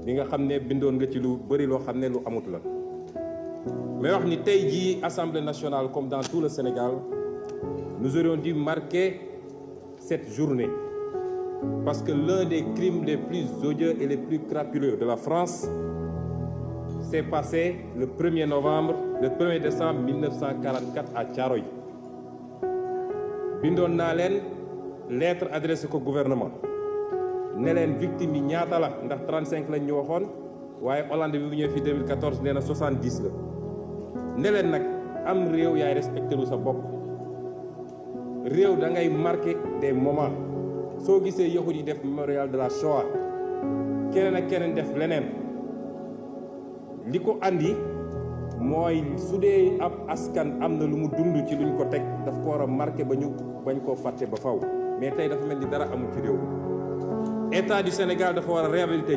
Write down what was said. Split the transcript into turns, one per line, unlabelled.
li nga xam ne bindoon nga ci lu bëri loo xam ne lu amut la mais wax ni tey jii Assemblée nationale comme dans tout le Sénégal nous aurions dû marquer cette journée parce que l'un des crimes les plus odieux et les plus crapuleux de la France s'est passé le 1er décembre 1944 à Thiaroye bindoon naa leen lettre adressée ko gouvernement ne leen victime yi ñaata la ndax 35 lañ ñu waxoon waaye Hollande bi bu ñëwee fii 2014 nee na 70 la ne leen nag am réew yaay respecté lu sa bopp réew da ngay marqué des moments soo gisee yahud yi def mémorial de la Shoah keneen ak keneen def leneen li ko andi mooy su dee ab askan am na lu mu dund ci luñ ko teg daf ko war a marqué ba ñu bañ koo fàtte ba faw mais tey dafa mel ni dara amul ci réew mi état du Sénégal dafa war a réhabiliter